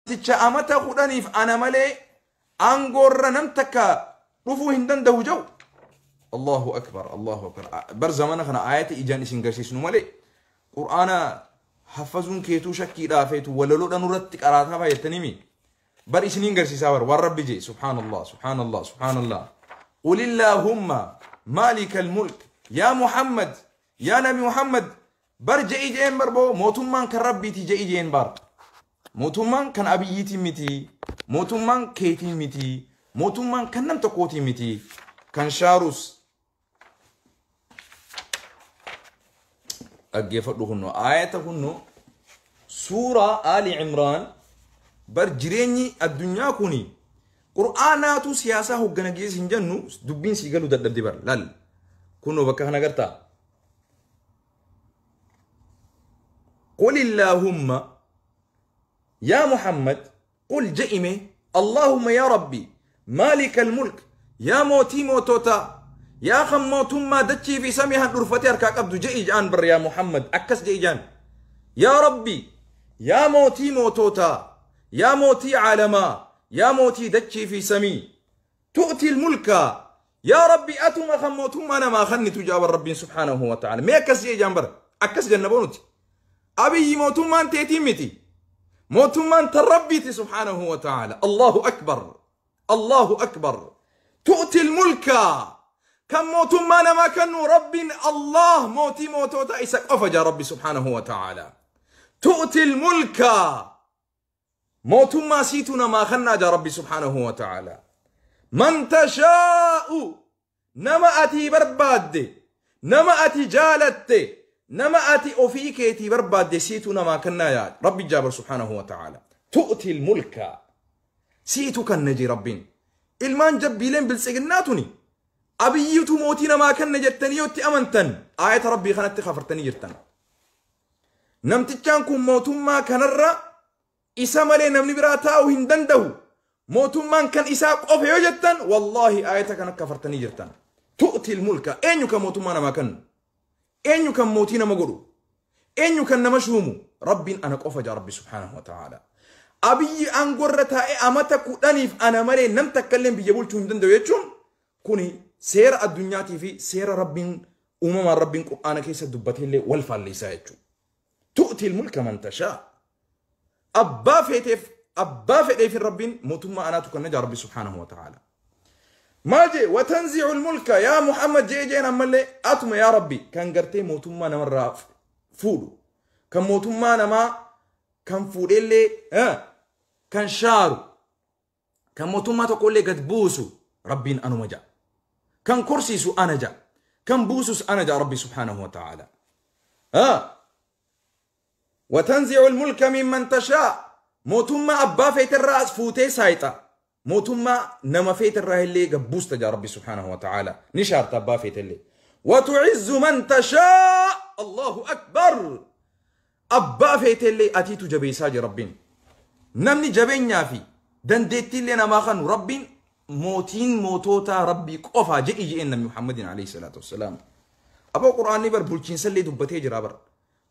Namticha amata 10f ana malee aangoorra nam takka dhufuu hin danda'u jiru. Allahu akbar, Allahu akbar. Bar zamana kana ayata ijaan isin garsiisnu malee Qur'aana haffazuun keetuu shakkiidhaa feetu walaloodhaan irratti qaraataa baay'attanii mi? Bar isiniin garsiisaa bar waan rabbi jee subhaanallah subhaanallah subhaanallah. Qul illaahumma maalikal mulk yaa Muhammad yaa Nabi Muhammad bar je'i jeen bar boo mootummaan kan rabbiiti je'i jeen bar. Mootummaan kan abiyyiitiin miti, mootummaan keetiin miti, mootummaan kan nam tokkootiin miti, kan shaarus dhaggeeffadhu kunno ayata kunno suuraa Ali Imraan bar jireenyi addunyaa kuni qur'aanaatu siyaasaa hoggana geessi hin jennu dubbiin sii galuu dadhabde bar laal kunno bakka kana gartaa. Qul illaahumma يا محمد قل جئمي اللهم يا ربي مالك الملك يا موتي موتوتا يا خم موتما دتشي في سميها غرفتي أركا قبض جئي جان بر يا محمد أكس جئي جان يا ربي يا موتي موتوتا يا موتي عالما يا موتي دتشي في سمي تؤتي الملك يا ربي أتما خم موتما أنا ما خني تجاب ربي سبحانه وتعالى ما أكس جئي جان بر أكس جنبونتي أبي موتما أنت يتيمتي موتمان تربيتي سبحانه وتعالى. الله أكبر الله أكبر. تؤتي الملك كم موتمان ما كانوا رب الله موتي موتوتا إسك أفجا ربي سبحانه وتعالى. تؤتي الملك موتما سيتنا ما خنا جا ربي سبحانه وتعالى. من تشاء نما أتي برباد نما أتي جالت نما أتي أوفيك برباد سيتنا ما كنا يا ربي جابر سبحانه وتعالى. تؤتي الملك سيتك النجي ربين المان جبيلين بالسجناتني أبيت موتينا ما كنا جتني وتي أمنتن آية ربي خنت خفرتني جرتن نمتجانكم موتم ما كنرى إسمالي نمني براتاو هندنده موتم ما كان إساق أوفي جتن والله آيتك أنا كفرتني جرتن. تؤتي الملك أين موتم ما كان eenyu kan mootii nama godhu eenyu kan nama shuumu rabbiin ana qofa jaa rabbi subhaanahu wa ta'ala. Abiyyi aangorra taa'ee amata 10f ana malee nam takka illee biyya bulchuu hin danda'u jechuun kuni seera addunyaatii fi seera rabbiin uumamaan rabbiin qur'aana keessa dubbateellee wal faalleessaa jechuudha. Tu'ti ilmulka man tashaa abbaa feeteef abbaa fedheef rabbiin mootummaa anaatu kenna jaa rabbi subhaanahu wa ta'ala. Maal jee watanzicu ilmulka yaa Muhammad jee jeen ammallee atuma yaa rabbi kan gartee mootummaa namarraa fuudhu kan mootummaa namaa kan fuudhellee kan shaaru kan mootummaa tokkollee gad buusu rabbiin anuma ja'a kan korsiisu ana ja'a kan buusus ana ja'a rabbi subhaanahu wa ta'ala. Watanzicu ilmulka mimman tashaa mootummaa abbaa feeterraa as fuutee saayixa موتما نما فيت الراهلي قبوست يا ربي سبحانه وتعالى نشار تبا فيت اللي وتعز من تشاء الله أكبر أبا فيت اللي أتيت جبيسا ربين نمني جبين في دندتي اللي نما خن ربين موتين موتوتا ربي قفا جئي جئي النبي محمد عليه الصلاة والسلام. أبو قرآن بر بولشين سلي دبتي جرابر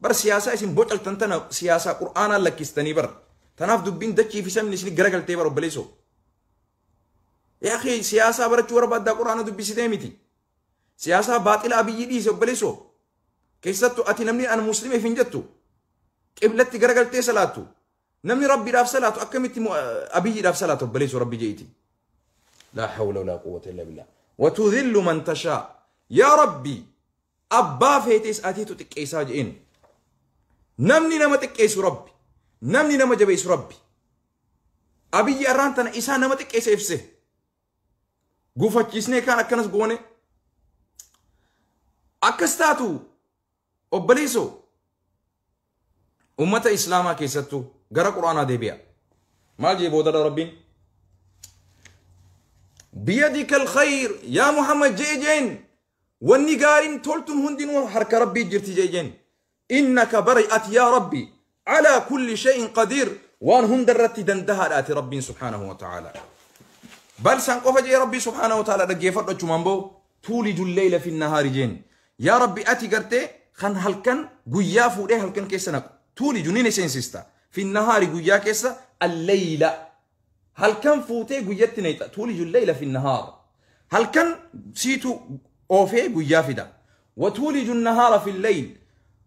بر سياسة اسم بوتل تنتنا سياسة قرآن لكستني بر تناف دبين دتشي في سمني سلي جرجل تيبر وبليسو يا أخي سياسة برا بعد القرآن دبي سيتمتي سياسة باطلة أبي يدي سبليسو كيستو أتي نمني أنا مسلمة فينجتو قبلتي جرجلتي صلاتو نمني ربي راف صلاتو أكملتي أبي راف صلاتو بليسو ربي جيتي لا حول ولا قوة إلا بالله. وتذل من تشاء يا ربي أبا فيتيس أتيتو تكيسا جئين نمني نما تكيسو ربي نمني نما جبيسو ربي أبي أرانتنا إسا نما تكيس إفسه gufachiisnee kaan akkanas goone akkas taatu obboleessoo ummata islaamaa keessattuu gara quraanaa deebi'a. Maal jee boodadha rabbiin biyadika alkhayr yaa Muhammad jee jeen wanni gaariin toltuun hundinuu harka rabbii jirti jee jeen innaka bari ati yaa rabbi alaa kulli shay'in qadiir waan hundarratti dandahaadha ati rabbiin subhaanahu wa ta'ala. بل سنقف جي ربي سبحانه وتعالى دغيفدو چومان بو تولج الليل في النهار جين يا ربي اتي غرتي خن هلكن غيا فودي هلكن كيسنا تولج نين سينسيستا في النهار غيا كيسا Alleyla halkan fuutee guyyatti nayxa. Tuuliju lleyla fi nahaar, halkan siitu oofee guyyaa fida. Watuuliju nahaara fi lleyl,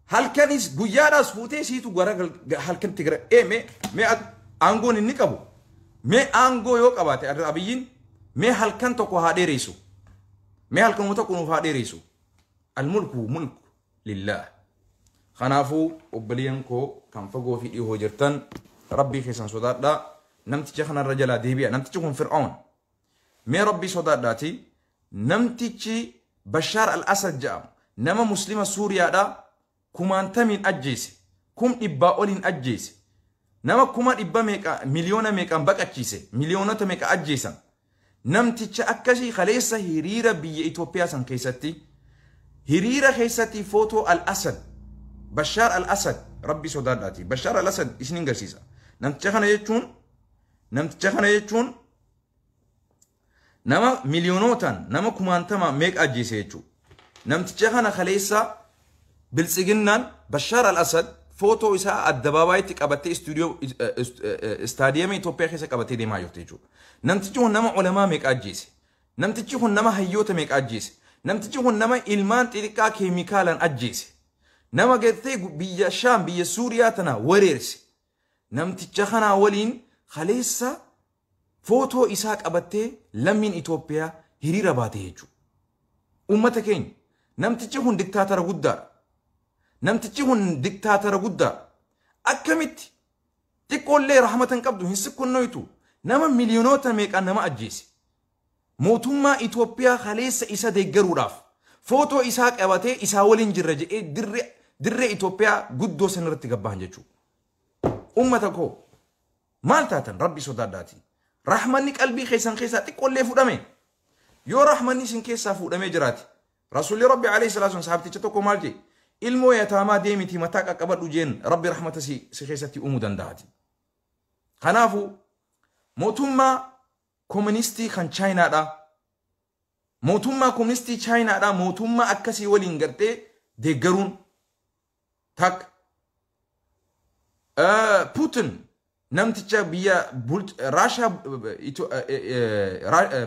halkanis guyyaadhaas fuutee siitu gara halkanitti gara. Mee mee aangoon inni qabu, mee aangoo yoo qabaate Abiyyiin, mee halkan tokko haa dheeressu, mee halkanuma tokko nuuf haa dheeressu. Almulku mulku lillah. Kanaafuu obboleeyyan koo kan fagoo fi dhihoo jirtan, rabbii keessan sodaadhaa, namticha kanarra jalaa deebi'a. Namtichi kun Fir'aun. Mee rabbii sodaadhaati. Namtichi Bashaar al-Asad jedhamu nama muslima Suuriyaadhaa kumaantamiin ajjeese, 100,000 oliin ajjeese, nama 100,000 meeqa, miliyoona meeqaan baqachiise, miliyoonota meeqa ajjeesan. Namticha akkasii kaleessa hiriira biyya Itoophiyaa san keessatti, hiriira keessatti footoo al-Asad, Bashaar al-Asad, rabbi sodaadhaati. Bashaar al-Asad isinin garsiisa. Namticha kana jechuun nama miliyoonotaan, nama kumaantama meeqa ajjeese jechuudha. Namticha kana kaleessa biltsiginnaan Bashaar al-Asad footoo isaa addabaabaayyitti qabattee istuudiyoo istaadiyeemii Itoophiyaa keessa qabattee deemaa jirti jechuudha. Namtichi kun nama ulamaa meeqa ajjeese? Namtichi kun nama hayyoota meeqa ajjeese? Namtichi kun nama ilmaan xixiqqaa keemikaalaan ajjeese. Nama gartee biyya Shaam, biyya Suuriyaa tana wareerse. Namticha kanaa waliin kaleessa footoo isaa qabattee lammiin Itoophiyaa hiriira baate jechuudha. Uummata keenya, namtichi kun diktaatara guddaadha. Namtichi kun diktaatara guddaadha. Akkamitti xiqqoollee rahmata hin qabdu, hin sikkunnoytu, nama miliyoonota meeqaan nama ajjeese. Mootummaa Itoophiyaa kaleessa isa deeggaruudhaaf footoo isaa qabatee isaa waliin jirra jedhee dirree Itoophiyaa guddoo sanarratti gabbahan jechuudha. Uummata koo, maal taatan? Rabbi sodaadhaati. Rahmanni qalbii keessan keessaa xiqqoollee fudhame. Yoo rahmanni isin keessaa fuudhamee jiraate, Rasuulli Rabbi alayhi salaatu sahabticha tokko maal jedhe? Ilmoo yataamaa deemiti mataa qaqqabadhu jeen, Rabbi rahmata si keessatti uumuu danda'ati. Kanaafuu mootummaa kooministii kan Chaayinaadha. Mootummaa kooministii Chaayinaadha, mootummaa akkasii waliin gartee deeggaruun takka. Putin, namticha biyya Raashaa,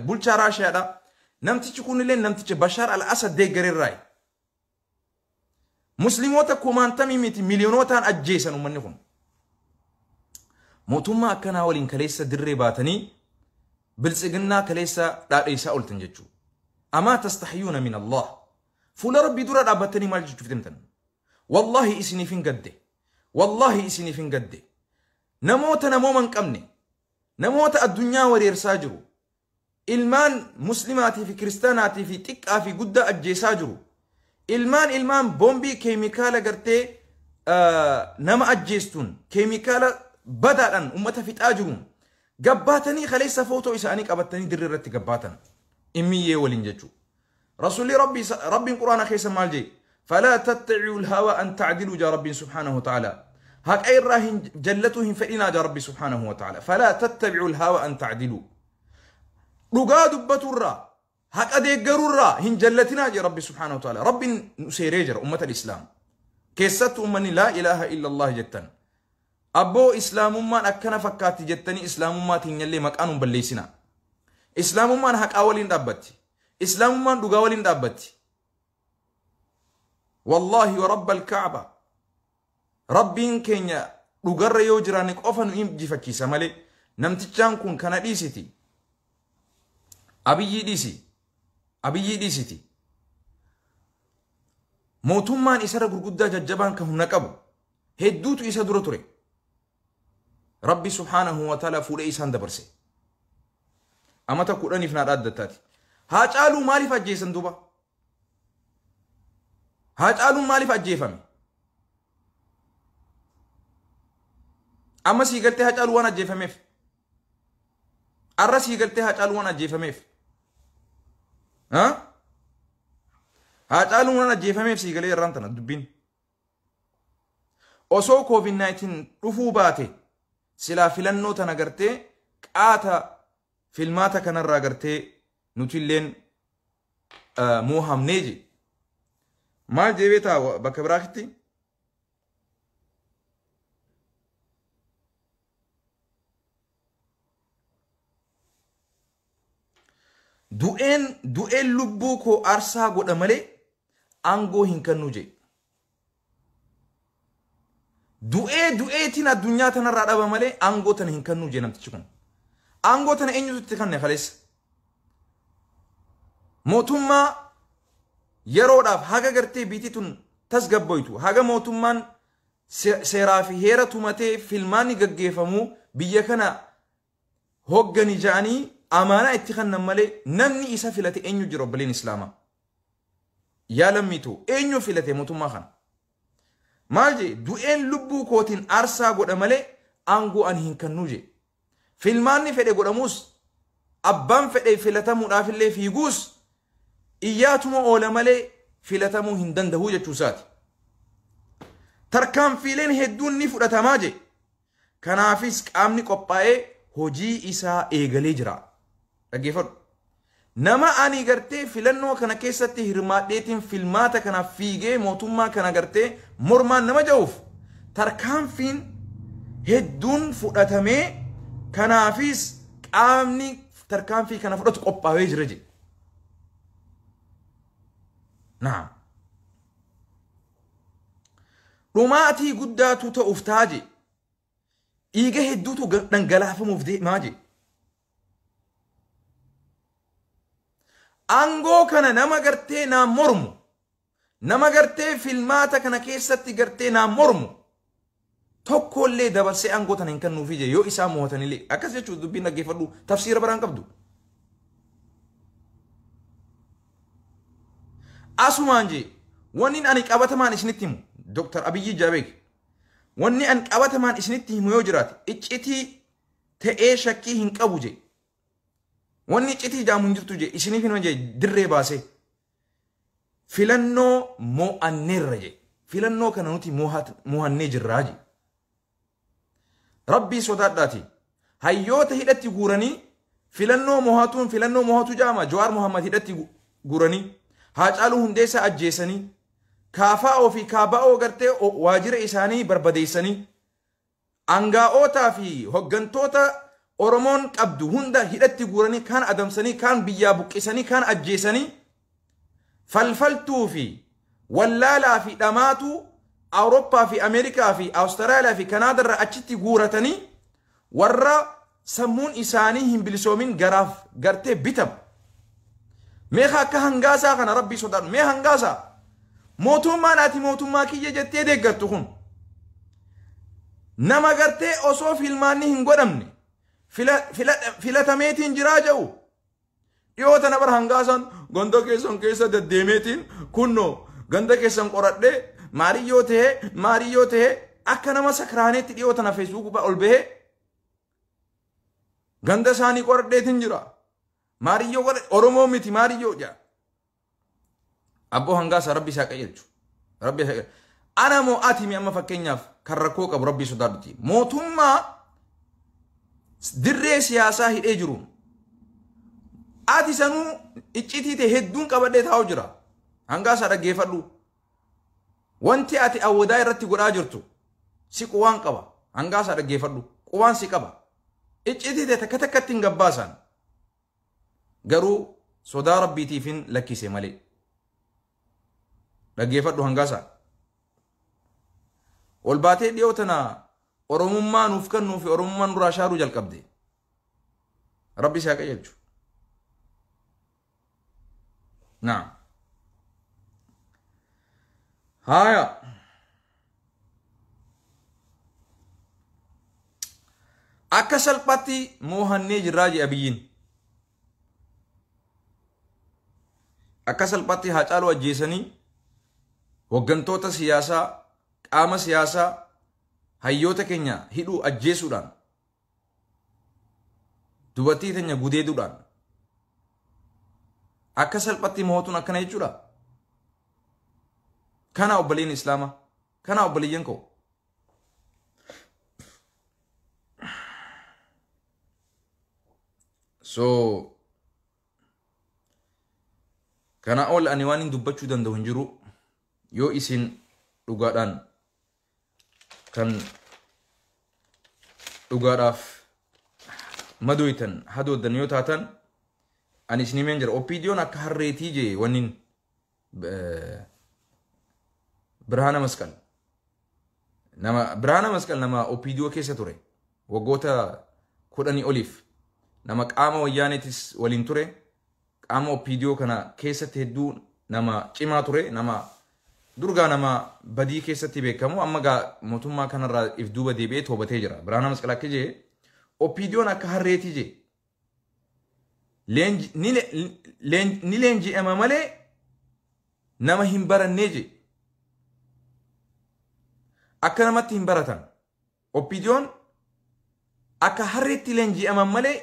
bulchaa Raashiyaadha. Namtichi kunillee namticha Bashaar al-Asad deeggareerraayi. Musliimoota kumaantamii miti, miliyoonotaan ajjeesan uummanni kun. Mootummaa akkanaa waliin kaleessa dirree baatanii biltsiginnaa kaleessa dhaadheessaa ooltan jechuudha. Amaa tastaxyuuna min Allah. Fuula Rabbii dura dhaabbattanii maal jechuuf deemtan? Wallaahi isiniif hin gadde. Wallaahi isiniif hin gadde. Namoota namooma hin qabne, namoota addunyaa wareersaa jiru, ilmaan muslimaatii fi kiristaanaatii fi xiqqaa fi guddaa ajjeesaa jiru, ilmaan boombii keemikaala gartee nama ajjeestuun, keemikaala badaadhaan ummata fixaa jiruun gabbaatanii kaleessa footoo isaanii qabatanii dirree irratti gabbaatan immiyyee waliin jechuudha. Rasuulli Rabbi, Rabbiin Quraana keessa maal jee? فلا تتبعوا الهوى أن تعدلوا jaa Rabbiin سبحانه وتعالى. Haqa irraa hin jallatuu hin fedhinaa jaa Rabbi سبحانه وتعالى. فلا تتبعوا الهوى أن تعدلوا. Dhugaa dubbaturraa, haqa deeggarurraa hin jallatinaa jee Rabbi سبحانه وتعالى. Rabbiin nu seeree jira ummata Islaam. Keessattuu ummanni لا إله إلا الله jettan. Abboo, islaamummaan akkana fakkaatti jettanii islaamummaa teenyallee maqaan hin balleessinaa. Islaamummaan haqaa waliin dhaabbatti. Islaamummaan dhugaa waliin dhaabbatti. Wallaahi wa rabba alkaaba. Rabbiin keenya dhugarra yoo jiraanne qofa nu injifachiisa malee namtichaan kun kana dhiisiti. Abiyyii dhiisi. Abiyyii dhiisiti. Mootummaan isarra gurguddaa jajjabaan kan humna qabu hedduutu isa dura ture. Rabbi سبحانه وتعالى fuudhee isaan dabarse. Amata 10f naa dhaaddattaati. Haa Caaluu maaliif ajjeesan duuba? Haa Caaluun maaliif ajjeefame? Amma sii galtee, Haa Caaluu waan ajjeefameef. Arra sii galtee, Haa Caaluu waan ajjeefameef. Haa Caaluun waan ajjeefameef sii galee irraan tana dubbiin. Osoo COVID-19 dhufuu baate, silaa filannoo tana gartee qaata filmaata kanarraa gartee nuti illeen moohamnee je. Maal jee beetaa bakka biraatti? Du'een lubbuu koo aarsaa godha malee aangoo hin kennu jee. Du'eetiin addunyaa tanarraa dhaba malee aangoo tana hin kennu jee namtichi kun. Aangoo tana eenyutu itti kenne kaleessa? Mootummaa yeroodhaaf haga gartee biitii tun tasgabboytu haga mootummaan seeraa fi heera tumatee filmaanni gaggeeffamu biyya kana hoggani ja'anii amaanaa itti kennan malee namni isa filate eenyu jira obboleen islaamaa? Yaa lammiitu eenyu filate mootummaa kana? Maal jee du'een lubbuu kootiin aarsaa godha malee aangoo ani hin kennu jee. Filmaanni fedhe godhamuus abbaan fedhe filatamuudhaaf illee fiiguus iyyaatuma oola malee filatamuu hin danda'u jechuusaati. Tarkaanfiileen hedduun ni fudhatamaa jee. Kanaafis qaamni qophaa'ee hojii isaa eegalee jira. Dhaggeeffadhu. Nama ani gartee filannoo kana keessatti hirmaadheetiin filmaata kana fiigee mootummaa kana gartee mormaan nama ja'uuf tarkaanfiin hedduun fudhatamee kanaafis qaamni tarkaanfii kana fudhatu qophaa'ee jira jedhe. Naam. Dhumaatii guddaatu ta'uuf ta'a jedhe. Dhiiga hedduutu dhangalaafamuuf deemaa jedhe. Aangoo kana nama gartee naan mormu, nama gartee filmaata kana keessatti gartee naan mormu, tokkollee dabarsee aangoo tana hin kennuufi jee yoo isaan mo'atanillee akkas jechuun dubbiin dhaggeeffadhu tafsiira biraan qabdu. Asumaan jee wanni ani qabatamaan isinitti himu Dr. Abiyyi Jaabeek wanni ani qabatamaan isinitti himu yoo jiraate iccitii ta'ee shakkii hin qabu jee. Wanni iccitii jaamu hin jirtu jee isiniif hin jee dirree baasee filannoo mo'anneerra jee filannoo kana nuti mo'annee jirraa jee. Rabbii sodaadhaati hayyoota hidhatti guuranii filannoo mo'atuun filannoo mo'atu jaama Jawaar Mohammad hidhatti guuranii Haacaaluu Hundeessaa ajjeesanii KFO fi KBO gartee waajjira isaanii barbadeessanii angaa'ootaa fi hoggantoota Oromoon qabdu hunda hidhatti guuranii kaan adamsanii kaan biyyaa buqqisanii kaan ajjeesanii falfaltuu fi wallaalaa fi dhamaatu Awurooppaa fi Ameerikaa fi Awustiraaliyaa fi Kanaadarraa achitti guuratanii warra sammuun isaanii hin bilisoomin garaaf gartee bitamu. Meeqa akka hangaasaa kana rabbii sodaadhu. Mee hangaasaa mootummaan ati mootummaa kiyya jettee deeggartu kun nama gartee osoo filmaanni hin godhamne filatameetiin jiraa jedhu dhiyoo tana bara hangaasaan ganda keessan keessa deddeemeetiin kunnoo ganda keessan qoradhee maariyyoo ta'ee akka nama sakraaneetti dhiyoo tana feesbuuk ol bahee ganda isaanii qoradheetiin jira. Maariyyoo Oromoo miti maariyyoo jedha. Abboo hangaasaa rabbi isaa qajeelchu. Rabbi isaa qajeelchu. Ana moo ati mi amma fakkeenyaaf kan rakkoo qabu rabbii sodaadhuti. Mootummaa dirree siyaasaa hidhee jiru. Ati sanuu iccitii ta'e hedduun qabadhee taa'u jira. Hangaasaa dhaggeeffadhu. Wanti ati awwadaa irratti godhaa jirtu si quwaan qaba. Hangaasaa dhaggeeffadhu. Quwaan si qaba. Iccitii ta'e takka takkatti hin gabbaasan. Garuu sodaa rabbiitiifin lakkise malee. Dhaggeeffadhu hangaasaa. Ol baatee dhiyoo tana Oromummaa nuuf kennuu fi Oromummaa nurraa shaaruu jalqabde. Rabbi si haa qajeelchu. Naam. Haaya. Akka salphaatti moohannee jirraa jee Abiyyiin. Akka salphaatti Haacaaluu ajjeesanii hoggantoota siyaasaa qaama siyaasaa hayyoota keenya hidhuu ajjeesuudhaan dubartii teenya gudeeduudhaan akka salphaatti mootuun akkana jechuudha. Kana obboleen Islaamaa, kana obboleeyyan koo. So kana ol ani waan hin dubbachuu danda'u hin jiru yoo isin dhugaadhaan kan dhugaadhaaf madoytan hadooddan yoo taatan Ani isin himeen jira. OPDO'n akka harreetii jee wannin Birhaana Masqal. Nama Birhaana Masqal nama OPDO keessa ture. Waggoota 10 oliif nama qaama wayyaaneetis waliin ture. Qaama OPDO kana keessatti hedduu nama cimaa ture. Nama durgaa nama badii keessatti beekamu amma gaa mootummaa kanarraa if duuba deebi'ee toobatee jira. Birhaana Masqal akka jee OPDO'n akka harreetii jee. Ni leenji'ama malee nama hin barannee jee. Akka namatti hin baratan. OPDO'n akka harreetti leenji'aman malee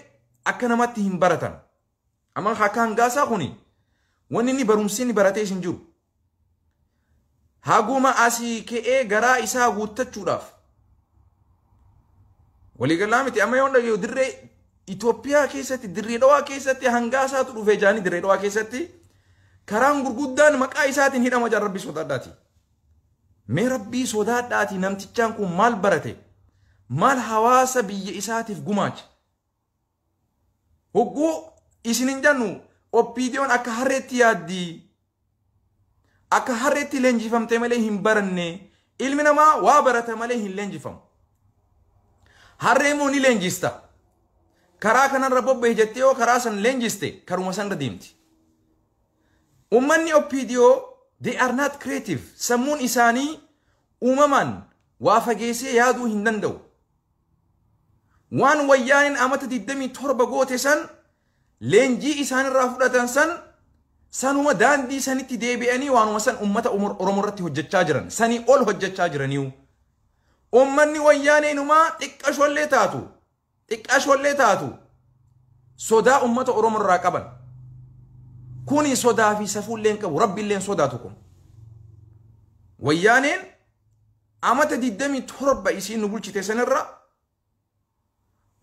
akka namatti hin baratan. Amma akka hangaasaa kuni wanni inni barumsi inni baratee isin jiru. Haguma asii ka'ee garaa isaa guuttachuudhaaf. Waliigalaa miti amma yoon dhagayu dirree Itoophiyaa keessatti dirree dhawaa keessatti hangaasaatu dhufee jaanii dirree dhawaa keessatti karaan gurguddaan maqaa isaatiin hidhama jaan rabbii sodaadhaati. Mee rabbii sodaadhaati namtichaan kun maal barate? Maal hawaasa biyya isaatiif gumaache? Hogguu isin hin jennu OPDO'n akka harreetti yaaddi. Akka harreetti leenjifamte malee hin baranne. Ilmi namaa waa barata malee hin leenjifamu. Harree immoo ni leenjista. Karaa kanarra bobba'e jettee yoo karaa san leenjiste karuma sanarra deemti. Uummanni OPDO they are not creative. Sammuun isaanii uumamaan waa fageessee yaaduu hin danda'u. Waan wayyaaniin amata 27 goote san leenjii isaanirraa fudhatan san sanuma daandii sanitti deebi'anii waanuma san uummata Oromoo irratti hojjechaa jiran sanii ol hojjechaa jiraniiyu. Uummanni wayyaaneenumaa xiqqashoollee taatu sodaa uummata Oromoo irraa qaban. Kuni sodaa fi safuullee hin qabu rabbiillee hin sodaatu kun. Wayyaaneen amata 27 isiin nu bulchite sanirra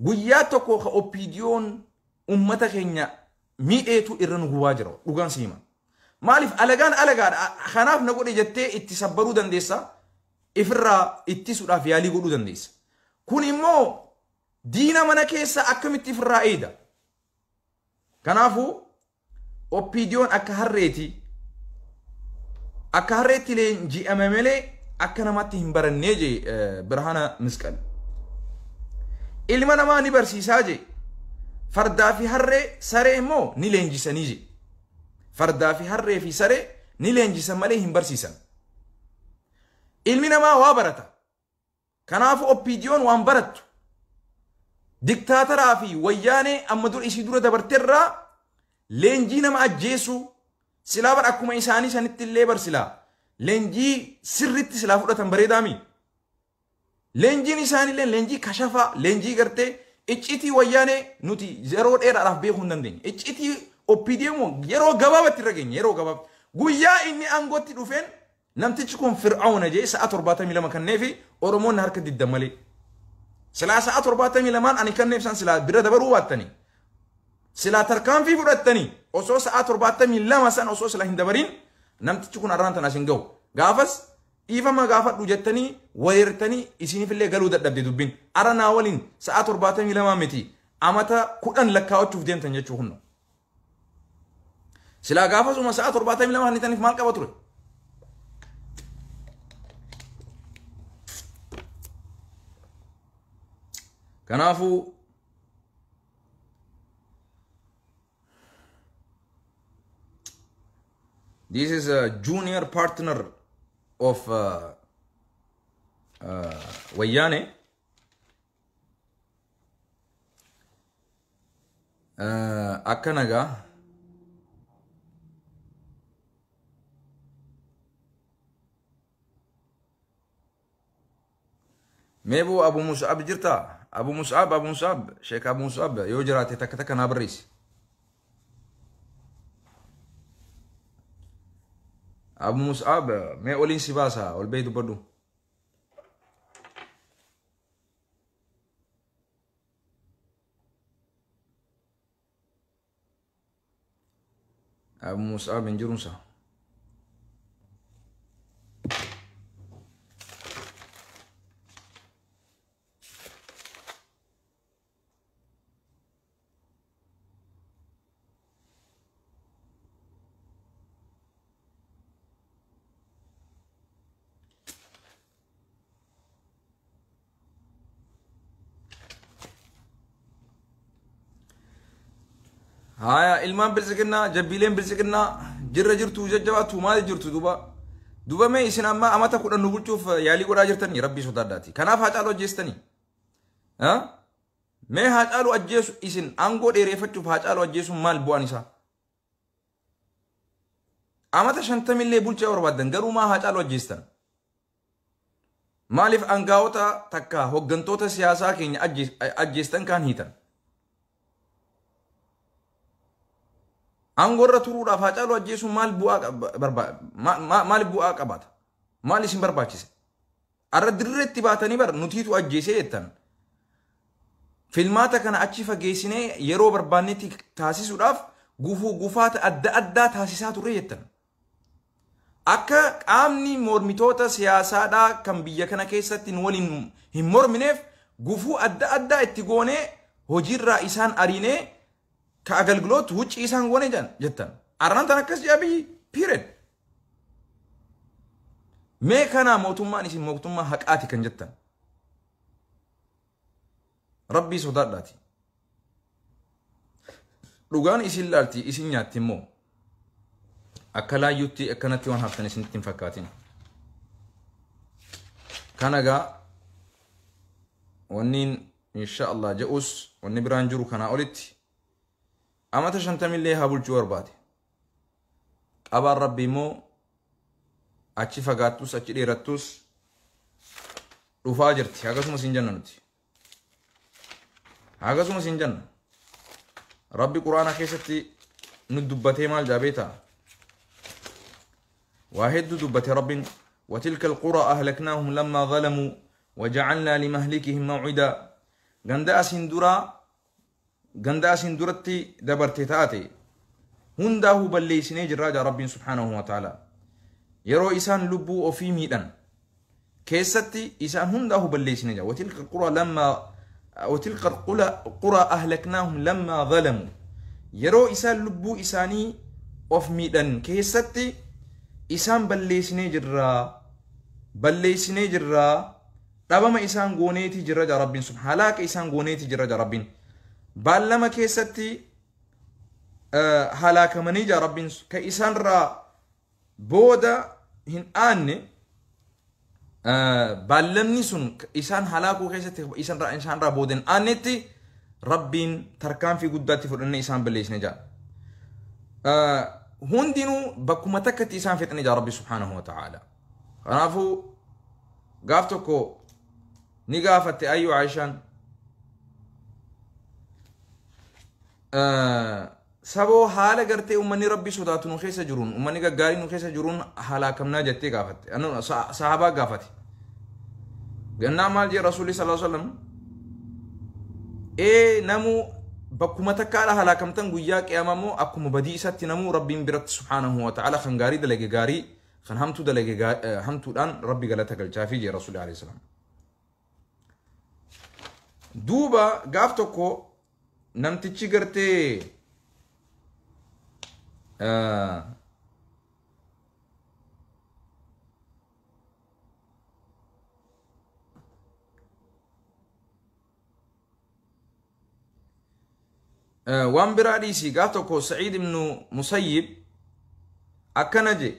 guyyaa tokko ka OPDO'n uummata keenya miidheetu irra nu gubaa jira dhugaan siima. Maaliif alagaan alagaadha kanaaf na godhe jettee itti sabbaruu dandeessa ifirraa ittisuudhaaf yaalii godhuu dandeessa. Kun immoo diina mana keessa akkamitti ifirraa eeda. Kanaafuu OPDO'n akka harreetti leenji'ame malee akka namatti hin barannee jee Birhaana Masqal. Ilma namaa ni barsiisaa jee. Fardaa fi harree saree immoo ni leenjisanii jee. Fardaa fi harree fi saree ni leenjisan malee hin barsiisan. Ilmi namaa waa barata. Kanaafuu OPDO'n waan barattu. Diktaataraa fi wayyaanee amma dur isii dura dabarteerraa leenjii nama ajjeesu silaa bar akkuma isaanii sanitti illee bar silaa leenjii sirritti silaa fudhatan bareedaami. Leenjiin isaaniillee leenjii kashafaa leenjii gartee iccitii wayyaanee nuti yeroo dheeraadhaaf beekuu hin dandeenye. Iccitii OPDO yeroo gabaabatti irra geenye yeroo gabaabatti. Guyyaa inni aangootti dhufeen namtichi kun Fir'aawna jee sa'a 72 kanneefi Oromoon harka diddan malee. Silaa sa'a 72 ani kanneef san silaa bira dabaruu baattanii. Silaa tarkaanfii fudhattanii osoo sa'a 72 san osoo silaa hin dabariin namtichi kun arraan tanaas hin gahu. Gaafas dhiifama gaafadhu jettanii wareertanii isiniifillee galuu dadhabde dubbiin. Ara naa waliin sa'a 72 miti amata 10 lakkaa'achuuf deemtan jechuu hunna. Silaa gaafasuma sa'a 72 hanitaniif maal qaba ture? Kanaafuu this is a junior partner of Wayyaane. Akka nagaa meebuu Abu Mus'ab jirtaa? Abu Mus'ab, Abu Mus'ab, Sheikh Abu Mus'ab yoo jiraate takka takka naa barreessi. Abu Mus'ab mee oliin si baasa ol bahii dubbadhu. Abu Mus'ab hin jirunsa. Haya ilmaan bilisiqinnaa jabbiileen bilisiqinnaa jirra jirtu jajjabaatu maali jirtu duuba duuba mee isin amma amata 10 nu bulchuuf yaalii godhaa jirtanii rabbii sodaadhaati. Kanaaf Haacaaluu ajjeestanii. Mee Haacaaluu ajjeesu isin aangoo dheereeffachuuf Haacaaluu ajjeesuun maal bu'aan isaa? Amata 50 illee bulchaa barbaaddan garuu maa Haacaaluu ajjeestan? Maaliif aangaa'ota takka hooggantoota siyaasaa keenya ajjeestan kaan hiitan? Aangoo irra turuudhaaf Haacaaluu ajjeesuun maal bu'aa qabaata? Maal isin barbaachise? Arra dirreetti baatanii bar nutiitu ajjeesee jettan. Filmaata kana achi fageessinee yeroo barbaannetti taasisuudhaaf gufuu gufaata adda addaa taasisaa turre jettan. Akka qaamni mormitoota siyaasaadhaa kan biyya kana keessatti nu waliin hin mormineef gufuu adda addaa itti goonee hojiirraa isaan ariinee ka agalgiloot wucci isaan goone jettan. Arraan tan akkas jedha biyyi period. Mee kana mootummaan isin mootummaa haqaati kan jettan. Rabbii sodaadhaati. Dhugaan isin laalti isin nyaatti immoo akka laayyutti akkanatti waan haftan isinitti hin fakkaatin. Kana gaa wanniin insha Allah je'us wanni biraan jiru kanaa olitti amata 50 illee haa bulchuu barbaade. Qabaan rabbi immoo achi fagaattus achi dheerattus dhufaa jirti. Akkasumas hin jenna nuti. Akkasumas hin jenna. Rabbi quraana keessatti nu dubbatee maal jaabeeta? Waa hedduu dubbate rabbiin. وتلك القرى أهلكناهم لما ظلموا وجعلنا لمهلكهم موعدا. Ganda asiin duratti dabarte taate hundaa'uu balleessinee jirraa jaa rabbiin subhaanahu wa ta'ala. Yeroo isaan lubbuu ofii miidhan keessatti isaan hundaa'uu balleessinee jira. وتلك القرى أهلكناهم لما ظلموا. Yeroo isaan lubbuu isaanii of miidhan keessatti isaan balleessinee jirraa dhabama isaan gooneetii jirra jaa rabbiin subhaanahu halaaka isaan gooneetii jirra jaa rabbiin. Baallama keessatti halaakamanii jaa rabbiin ka isaanirraa booda hin aanne baallamni sun isaan halaakuu keessatti isaanirraa booda hin aannetti rabbiin tarkaanfii guddaatti fudhannee isaan balleessine jaa. Hundinuu bakkuma takkatti isaan fixne jaa rabbi subhaanahu wa ta'ala. Kanaafuu gaaf tokko ni gaafatte ayyuu Aishaan saboo haala gartee uummanni rabbi sodaatu nu keessa jiruun uummanni gaggaarii nu keessa jiruun halaakamnaa jettee gaafatte. Sahabaa gaafate. Gannaa maal jee Rasuulli sallallahu alaihi wasallam namuu bakkuma takkaadha halaakamtan guyyaa qiyaamaa immoo akkuma badii isaatti namuu rabbiin biratti subhaanahu wa ta'ala kan gaarii dalage gaarii kan hamtuu dalage hamtuudhaan rabbi galata galchaafii jee Rasuulli alaihi wasallam. Duuba gaaf tokko namtichi gartee waan biraa dhiisii gaaf tokko Sa'iid ibnu Musayyib akkana je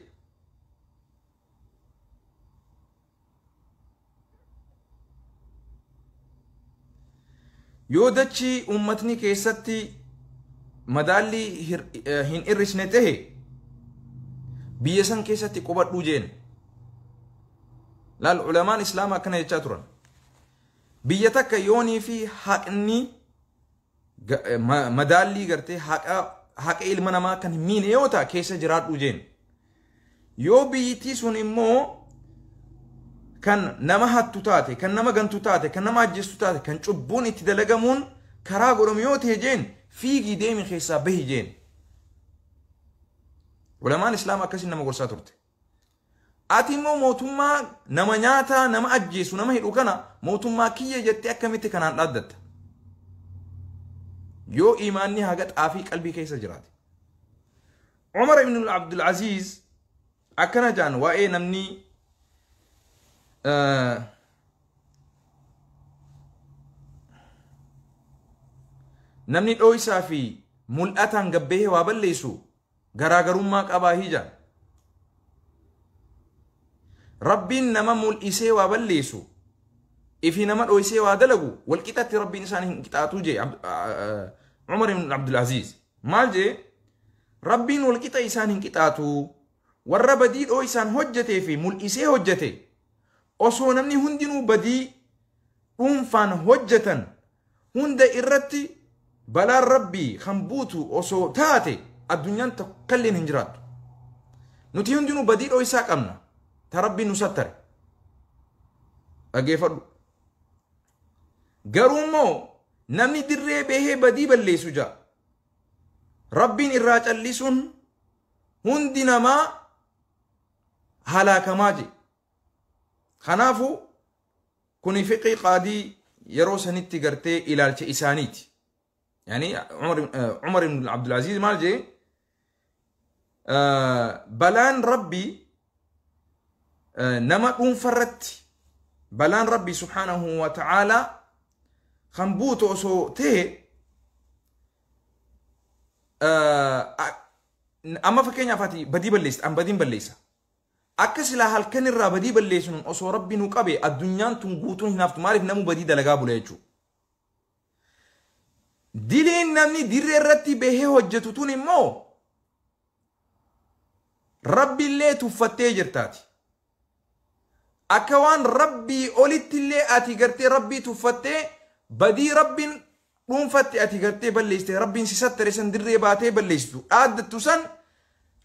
yoo dachii uummatni keessatti madaalli hin hir'isne tahe biyya san keessatti qubadhuu jeen. Laal ulamaan islaamaa akkana jechaa turan. Biyya takka yoonii fi haqni madaallii gartee haqa ilma namaa kan hin miine yoo ta'a keessa jiraadhuu jeen. Yoo biyyittii sun immoo kan nama hattu taate, kan nama gantu taate, kan nama ajjeestu taate, kan cubbuun itti dalagamuun karaa godhamu yoo ta'e jeen fiigii deemi keessaa bahi jeen. Ulamaan islaamaa akkasiin nama gorsaa turte. Ati immoo mootummaa nama nyaataa, nama ajjeesu, nama hidhu kana mootummaa kiyya jettee akkamitti kanaan dhaaddatta? Yoo imaanni haga xaafii qalbii keessa jiraate. Umar ibn Abdul Aziz akkana jaan waa'ee namni namni dhooysaa fi mul'ataan gabbahee waa balleessu garaagarummaa qabaa hija. Rabbiin nama mul'isee waa balleessu ifi nama dhoysee waa dalagu walqixatti Rabbiin isaan hin qixaatuu jee Umar ibn Abdulaziz. Maal jee? Rabbiin walqixa isaan hin qixaatu. Warra badii dhoysaan hojjetee fi mul'isee hojjete osoo namni hundinuu badii dhuunfaan hojjetan hunda irratti balaan Rabbii kan buutu osoo taate addunyaan takkalleen hin jiraattu. Nuti hundinuu badii dhoysaa qabna. Ta Rabbiin nu sattare. Dhaggeeffadhu. Garuu immoo namni dirree bahee badii balleessu ja'a. Rabbiin irraa callisuun hundi namaa halaakamaa je. Kanaafuu kuni fiqii qaadii yeroo sanitti gartee ilaalcha isaaniiti. Yani Umar ibn Abdulaziz maal jee? Balaan Rabbii nama dhuunfarratti balaan Rabbii subhaanahu wa ta'aalaa kan buutu osoo ta'e amma fakkeenyaaf ati badii balleessita, an badiin balleessa. Akka silaa halkan irraa badii balleessuun osoo Rabbi nu qabe addunyaan tun guutuun hin haftu. Maaliif namu badii dalagaa bula jechuudha. Diliin namni dirree irratti bahee hojjetu tun immoo Rabbiillee tuffattee jirtaati. Akka waan Rabbii olittillee ati gartee Rabbii tuffattee badii Rabbiin dhuunfatte ati gartee balleessite Rabbiin si sattare san dirree baatee balleessitu dhaaddattu san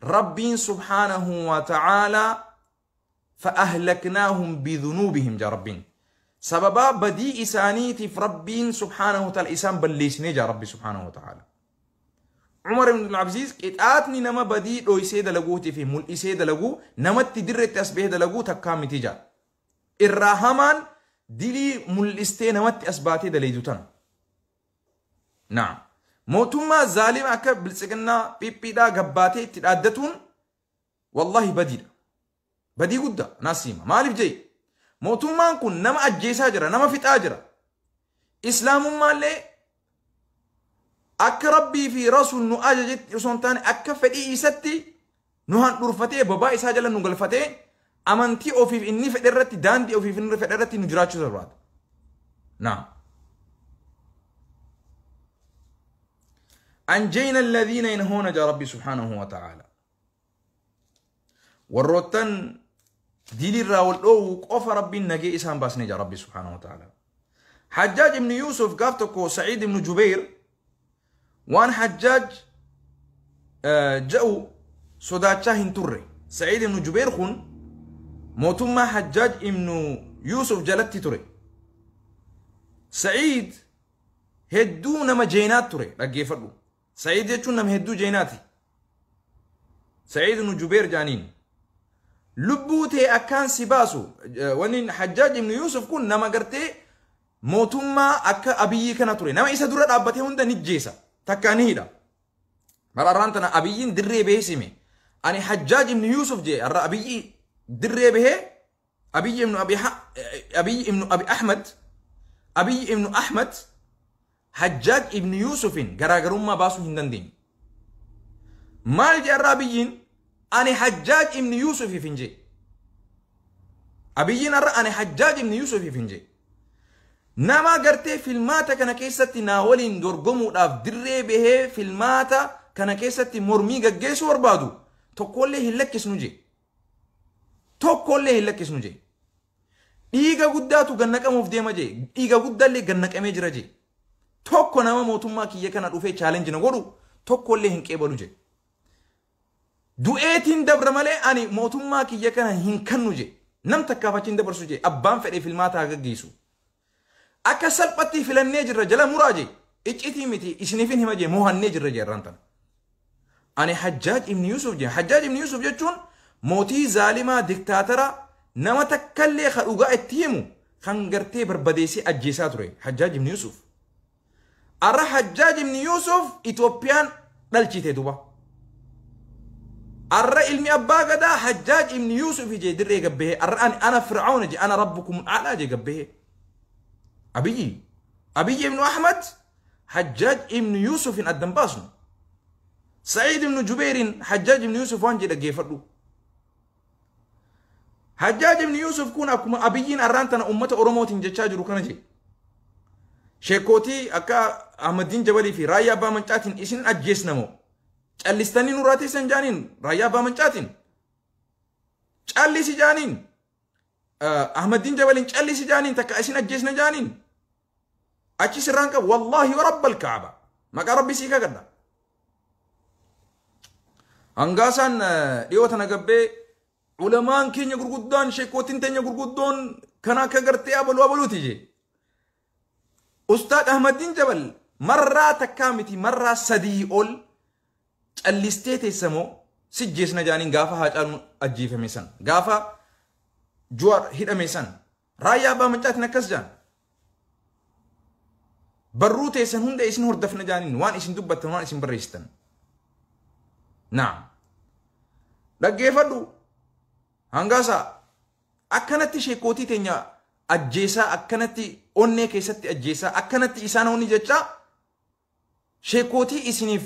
Rabbiin subhaanahu wa ta'aalaa fa'ahlaknaahum bidhunuubihim jaa Rabbiin. Sababaa badii isaaniitiif Rabbiin subhaanahu wa ta'ala isaan balleessinee jaa Rabbi subhaanahu wa ta'ala. Umar ibn Abdulaziz qixaatni nama badii dhoysee dalaguutii fi mul'isee dalaguu namatti dirreetti as bahee dalaguu takkaa miti jaa. Irraa hamaan dilii mul'istee namatti as baatee daleedu tana. Naam. Mootummaa zaalima akka biltsiginnaa phiphiidhaa gabbaatee itti dhaaddatuun wallahi badiidha. Badii guddaa naas hima. Maaliif jee? Mootummaan kun nama ajjeesaa jira, nama fixaa jira. Islaamummaallee akka Rabbii fi Rasuul nu ajajetti osoo hin taane akka fedhii isatti nu handhurfatee babaa isaa jala nu galfatee amantii ofiif inni fedhe irratti daandii ofiif inni fedhe irratti nu jiraachuu barbaada. Naam. أنجينا الذين ينهون جا ربي سبحانه وتعالى. والروتن ديلي راول أو قف ربي نجي إسان باسني جا ربي سبحانه وتعالى. حجاج بن يوسف قافتكو سعيد بن جبير وان حجاج جاءوا صداتشا هنتوري. سعيد بن جبير خون موتما حجاج ابن يوسف جلتي توري. سعيد هدو نما جينات توري رجيفرو. سعيد يجون نم هدو جيناتي. سعيد بن جبير جانين لبوتي أكان سباسو ونين حجاج ابن يوسف كون نما قرتي موتما أكا أبيي كان توري. نما إسا درة أبتي هندا نجيسا تكانيدا مرارانتنا أبيين دري به سمي. أنا حجاج ابن يوسف جي الر أبيي دري به أبي ابن أبي أبي ابن أبي أحمد أبي ابن أحمد حجاج ابن يوسف غراغروما باسو هندندين. مال جي الرابيين أنا حجاج ابن يوسف فنجي. أبيين الر أنا حجاج ابن يوسف فنجي. نما غرتي فيلماتا كان كيستي ناولين دورغمو داف دري به فيلماتا كان كيستي مرمي غغيسو وربادو tokkollee hin lakkisnu jee. Tokkollee hin lakkisnu jee. Dhiiga guddaatu gannaqamuuf deema jee. Dhiiga guddaallee gannaqamee jira jee. Tokko nama mootummaa kiyya kana dhufee chaalenji na godhu tokkollee hin qeebalu jee. Du'eetiin dabra malee ani mootummaa kiyya kana hin kannu jee. Nam takkaaf achiin dabarsu jee. Abbaan fedhee filmaata haa gaggeessu. Akka salphatti filannee jirra jala muraa jee. Iccitii miti isiniifin hima jee moohannee jirra jee irraan tana. Ani Hajjaaj ibn Yusuf jee. Hajjaaj ibn Yusuf jechuun mootii zaalimaa diktaatara nama takkallee ka dhugaa itti himu kan gartee barbadeessee ajjeesaa ture Hajjaaj ibn Yusuf. Arra Hajjaaj ibn Yusuf Itoophiyaan dhalchite duba. Arra ilmi abbaa gadaa Hajjaaj ibn Yusuf jee dirree gabbahee arra ani ana Fir'aawna jee ana rabbukum alaa jee gabbahee. Abiyyi ibn Ahmad Hajjaaj ibn Yusufin addan baasnu. Sa'iid ibnu Jubeeriin Hajjaaj ibnu Yuusuf waan jedhe dhaggeeffadhu. Hajjaaj ibnu Yuusuf kun akkuma Abiyyiin arraan tana uummata Oromootiin jechaa jiru kana jedhe. Sheekootii akka Ahmadiin Jabalii fi Raayyaa Abbaa Mancaatiin isin ajjeesnamoo callistanii nurraa teessan jaaniin, Raayyaa Abbaa Mancaatiin callisi jaaniin, Ahmadiin Jabaliin callisi jaaniin, takka isin ajjeesna jaaniin. Achi sirraan qabu, wallaahi wa rabbal kaaba, maqaa rabbi sii kakadha. Hangaasaan dhiyoo tana gabbee ulamaan keenya gurguddaan, sheekootiin teenya gurguddoon kan akka gartee abaluu abaluuti jee. Ustaad Ahmadiin Jabal marraa takkaa miti, marraa 3 ol callistee teessamoo si jeesna jaaniin. Gaafa Haacaaluun ajjeefame san, gaafa Juwaar hidhame san, Raayyaa Abbaa Mancaatiin akkas jaan. Barruu teessan hunda isin hordofna jaaniin, waan isin dubbattan, waan isin barreessitan. Naam. Dhaggeeffadhu, hangaasaa akkanatti sheekootii teenya ajjeesaa, akkanatti onnee keessatti ajjeesaa, akkanatti isaan onni jechaa, sheekootii isiniif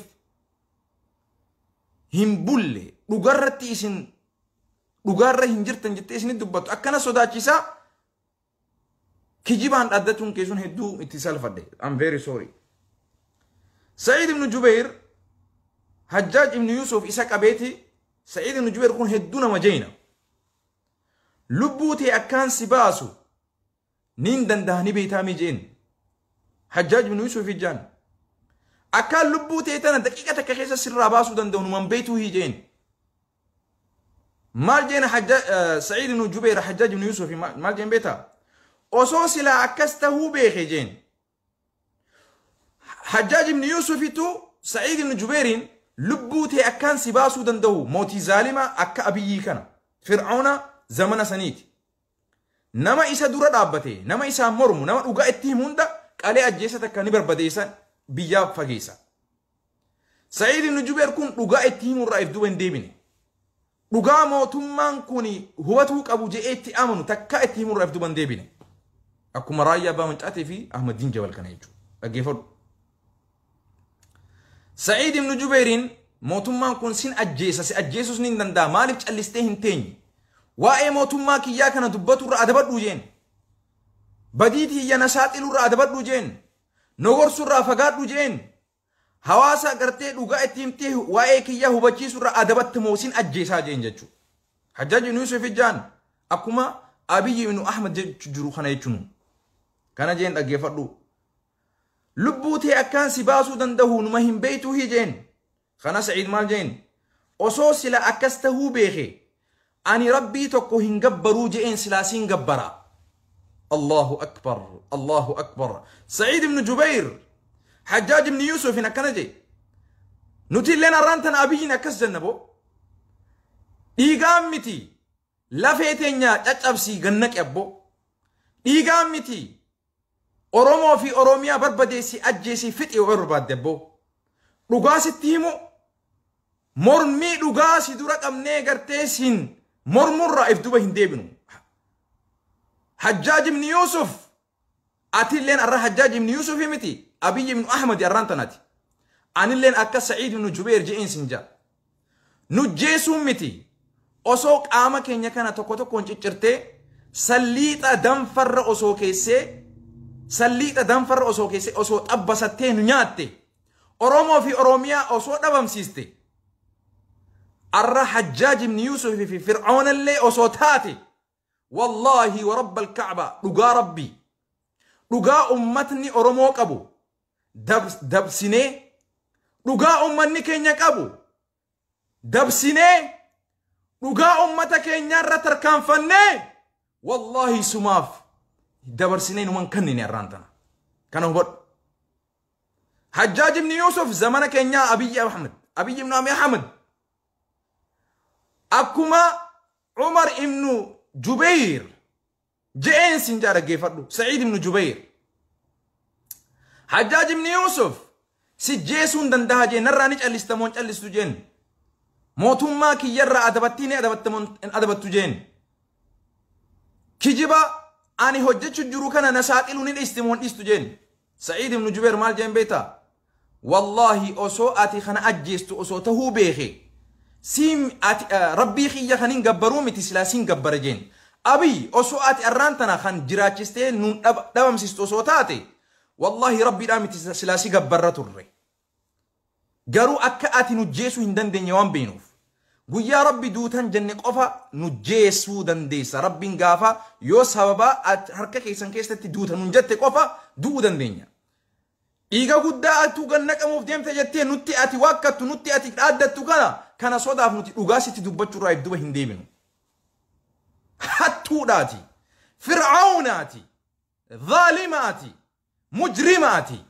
hin bulle, dhugarratti isin dhugaarra hin jirtan jettee isinit dubbattu akkana sodaachisaa kijibaan dhaaddachuun keessun hedduu itti salfadhe. I'm very sorry. Sa'iid ibn Jubayr Hajjaaj ibn Yusuf isa qabeeti. Sa'iid ibn Jubayr kun hedduu nama jeyna. Lubbuu tee akkaan si baasu niin danda'a ni beektaa jeen. Hajjaaj ibn Yusuf ijaan. Akkaan lubbuu tee tana daqiiqa takka keessa sirraa baasuu danda'u numan beektuu hii jeen. Maal jeen Sa'iid ibn Jubayr Hajjaaj ibn Yusuf? Maal jeen beektaa? Osoo silaa akkas tahuu beeke jeen. Hajjaaj ibn Yusufitu Sa'iid ibn Jubayriin lubbuu tee akkaan si baasuu danda'u, mootii zaalimaa akka Abiyyii kana, Fir'auna zamana saniiti. Nama isa dura dhaabbate, nama isaan mormu, nama dhugaa itti himu hunda qalee ajjeessa, takka ni barbadeessan, biyyaa fageessa. Sa'iid ibn Jubayr kun dhugaa itti himurraa if duuba hin deebine. Dhugaa mootummaan kun hubatuu qabu je'ee itti amanu takka itti himurraa if duuba hin deebine. Akkuma Raayyaa Abbaa Mancaatii fi Ahmadiin Jabal kana jechuudha. Dhaggeeffadhu. Sa'iid ibn Jubayriin mootummaan kun sin ajjeesa, si ajjeesuus ni danda'a, maaliif callistee hin teenye? Waa'ee mootummaa kiyyaa kana dubbaturra adabadhu jeen. Badii tiyya na saaxilurra adabadhu jeen. Nogorsurraa fagaadhu jeen. Hawaasa gartee dhugaa itti himtee waa'ee kiyyaa hubachiisurra adabatte moo sin ajjeesaa jeen jechuudha. Hajjaaj ibn Yusuf ijaan akkuma Abiyyi ibn Ahmad jechuu jiru kana jechuun. Kana jeen, dhaggeeffadhu. Lubbuu tee akkaan si baasuu danda'u numa hin beektuu hii jeen. Kana Sa'iid maal jeen? Osoo sila akkas tahuu beeke ani rabbii tokko hin gabbaruu je'een, silaa siin gabbara. Allahu akbar, Allahu akbar. Sa'iid ibn Jubayr Hajjaaj ibn Yusufin akkana jee. Nuti illeen arraan tana Abiyyiin akkas jenna boo. Dhiigaan miti, lafee teenya caccabsii gannaqe abboo. Dhiigaan miti, Oromoo fi Oromiyaa barbadeessi, ajjeesii, fixi yoo barbaadde abboo. Dhugaa sitti himu, mormii dhugaa si dura qabnee gartee siin mormurraa if duba hin deebinu. Hajjaaj ibn Yusuf, atilleen arra Hajjaaj ibn Yusuf miti, Abiyyi ibn Ahmad arraan tanati. Anilleen akka Sa'iid ibn Jubeer je'een sin jaa. Nujjeesuun miti, osoo qaama keenya kana tokko tokkoon ciccirtee salliixa danfarra osoo keessee, salliixa danfarra osoo keessee, osoo xabbasattee nu nyaatte, Oromoo fi Oromiyaa osoo dhabamsiiste, arra Hajjaaj ibn Yusuf fi Fir'aunallee osoo taate, wallaahi wa rabbal Ka'ba, dhugaa rabbii, dhugaa ummatni Oromoo qabu dabsinee, dhugaa ummanni keenya qabu dabsinee, dhugaa ummata keenyaarra tarkaanfannee, wallaahi sumaaf dabarsinee numan kannine arraan tana. Kana hubadhu. Hajjaaj ibn Yusuf zamana keenyaa Abiyyi Ahmad, Abiyyi ibn Abi Ahmad, akkuma Umar ibn Jubayr je'een sin jaa, dhaggeeffadhu. Sa'iid ibn Jubayr Hajjaaj ibn Yusuf si jeesuu hin danda'a jeen, narraa ni callista moo hin callistu jeen. Mootummaa kiyyarraa adabattii ni adabatta moo hin adabattu jeen. Kijiba ani hojjechuu jiru kana na saaxiluu ni dhiisti moo hin dhiistu jeen. Sa'iid ibn Jubayr maal jeen beektaa? Wallaahi osoo ati kana ajjeestu osoo tahuu beeke siin ati rabbii kiyya kan hin gabbaruu miti silaa siin gabbara jeen. Abiy osoo ati arraan tana kan jiraachistee nuun dhabamsistu osoo taate wallaahi rabbiidhaa miti silaa si gabbarra turre. Garuu akka ati nu jeesuu hin dandeenye waan beenuuf guyyaa rabbi duutan jenne qofa nu jeesuu dandeessa. Rabbiin gaafa yoo sababa harka keessan keessatti duutan nun jette qofa du'uu dandeenya. Dhiiga guddaa atuu gannaqamuuf deemte jettee nutti ati waakkattu nutti ati dhaaddattu kana sodaaf nuti dhugaa sitti dubbachuurraa if duba hin deebinu. Hattuudhaati, fir'aawnaati, zaalimaati, mujrimaati.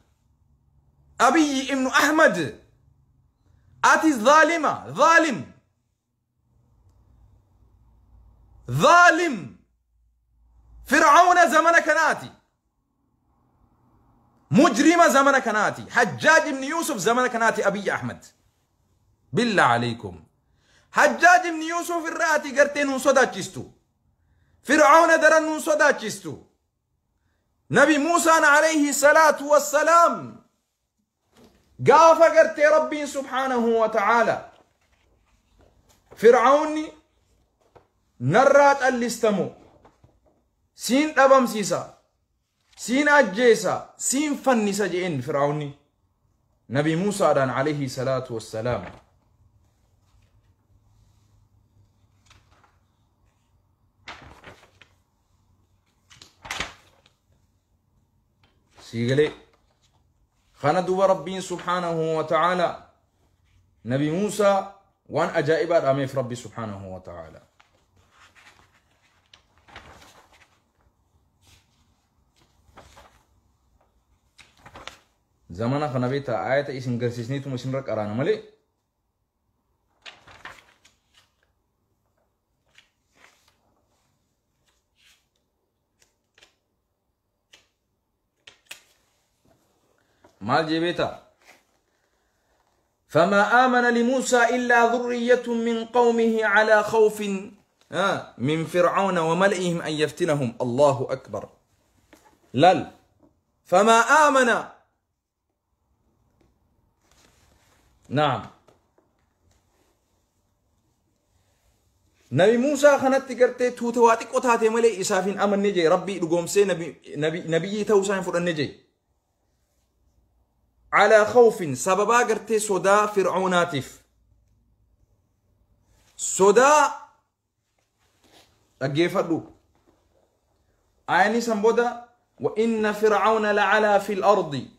Abiyyi ibnu Ahmad ati zaalima, zaalim, zaalim, fir'aawna zamana kanaati. مجرم زمن كناتي حجاج بن يوسف زمن كناتي أبي أحمد بالله عليكم حجاج بن يوسف الراتي قرتين نصدا فرعون درن نصدا نبي موسى عليه الصلاة والسلام قاف قرتي ربي سبحانه وتعالى فرعون نرات اللستمو سين أبم سيسا سين أجيسا سين فنسا جئن فرعوني نبي موسى عليه الصلاة والسلام سيقلي خندوا ربي سبحانه وتعالى نبي موسى وان أجائب أميف ربي سبحانه وتعالى زمانا خنبيتا آية إسن قرسيسنيتو مسن رك أرانا ملي مال جيبيتا فما آمن لموسى إلا ذرية من قومه على خوف من فرعون وملئهم أن يفتنهم الله أكبر لل فما آمن نعم نبي موسى خنت قرتي توتواتي قطاتي ملي إسافين أمن نجي ربي لقومسي نبي توسعين فرن نجي على خوف سببا قرتي صدا فرعوناتف صدا أجيفدو عيني سنبودا وإن فرعون لعلى في الأرض